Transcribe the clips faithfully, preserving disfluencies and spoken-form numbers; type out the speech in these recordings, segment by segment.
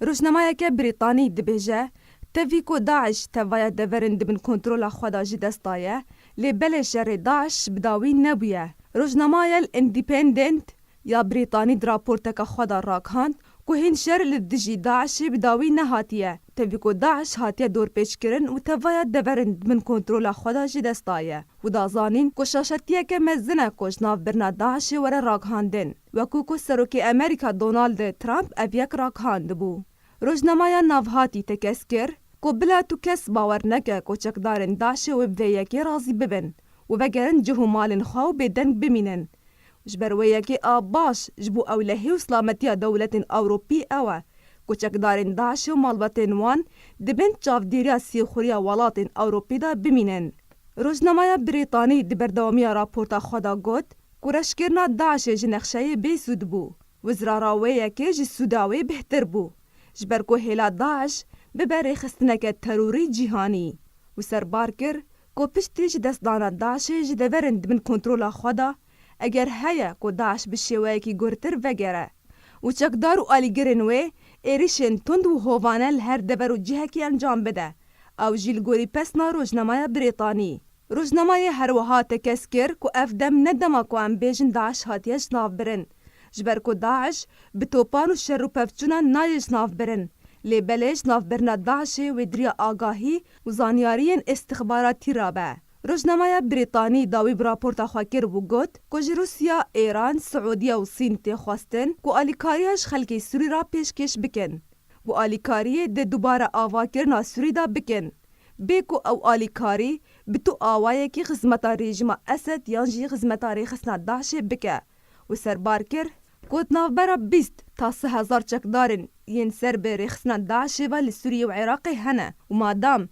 Rojnamayeke Brîtanî dibêje, tevî ku DAIŞ tevaya deverin di bin kontrola xwe de ji dest daye, lê belê şerê DAIŞ bi dawî nebûye. Rojnamaya El Independent ya Brîtanî di raporteke xwe de ragihand ku hîn şer li dijî DAIŞê bi dawî nehatiye, tevî ku DAIŞ hatiye dorpêçkirin û tevaya deverin di bin kontrola xwe de ji dest daye û da zanîn ku şaşetiyeke mezin e ku ji navbirina DAIŞê were ragihandin, wekû ku Serokê Amerîka Donald Trump ev yek ragihandibû. Rojnameya Navhatî tekez kir ku bila tu kes bawer neke ku çekdarên DAIŞê wê bi vê yekê razî bibin û vegerin cih û malên xwe û bêdeng bimînin. Ji ber wê yekê a baş ji bo ewlehî û silametiya dewletên Ewropî ew e ku çekdarên DAIŞê û malbatên wan di bin çavdêriya sîxuriya welatên Ewropî de bimînin. Rojnameya Brîtanî di berdewamiya raporta xwe de got ku reşkirina DAIŞê ji nexşeyê bêsûd bû. Wizrara wê yekê ji sûda wê bêhtir bû, ji ber ku hêla DAIŞ bibe rêxistineke terorî cîhanî. Û serbar kir ku piştî ji destdana DAIŞê ji deverin di bin kontrola xwe de, eger heye ku DAIŞ bi şêweyekî guhtir vegere û çekdar û alîgirên wê êrişên tund û hovane li her dever û cihekî encam bide, ew jî li gorî pesna rojnameya Brîtanî. Rojnamayê her wiha tekez kir ku ev dem ne dema ku em bêjin DAIŞ hatiye ji nav birin, ji ber ku DAIŞ bi topan û şer û pevçûnan nayê ji nav birin, lê belê ji nav birina DAIŞê wê di riya agahî û zanyariyên îstixbaratî re be. Rojnameya Brîtanî dawî bi raporta xwe kir û got ku ji Rûsya, Îran, Siûdiya û Sîn tê xwestin ku alîkariya ji xelkê Sûrî re pêşkêş bikin. Ku alîkariyê di dubare avakirina Sûrî de bikin, bê ku ew alîkarî bi tu awayekî xizmeta rejîma Esed yan jî xizmeta rêxistina DAIŞê bike û serbar kir ku di navbera bîst ta sê hezar çekdarên yên ser bi rêxistina DAIŞê ve li Sûriyê û Iraqê hene û madam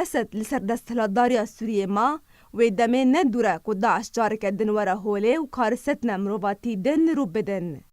Esed li ser desthilatdariya Sûriyê ma, wê demê ne dûr e ku DAIŞ careke din were holê û karisetine mirovatî din li rû bidin.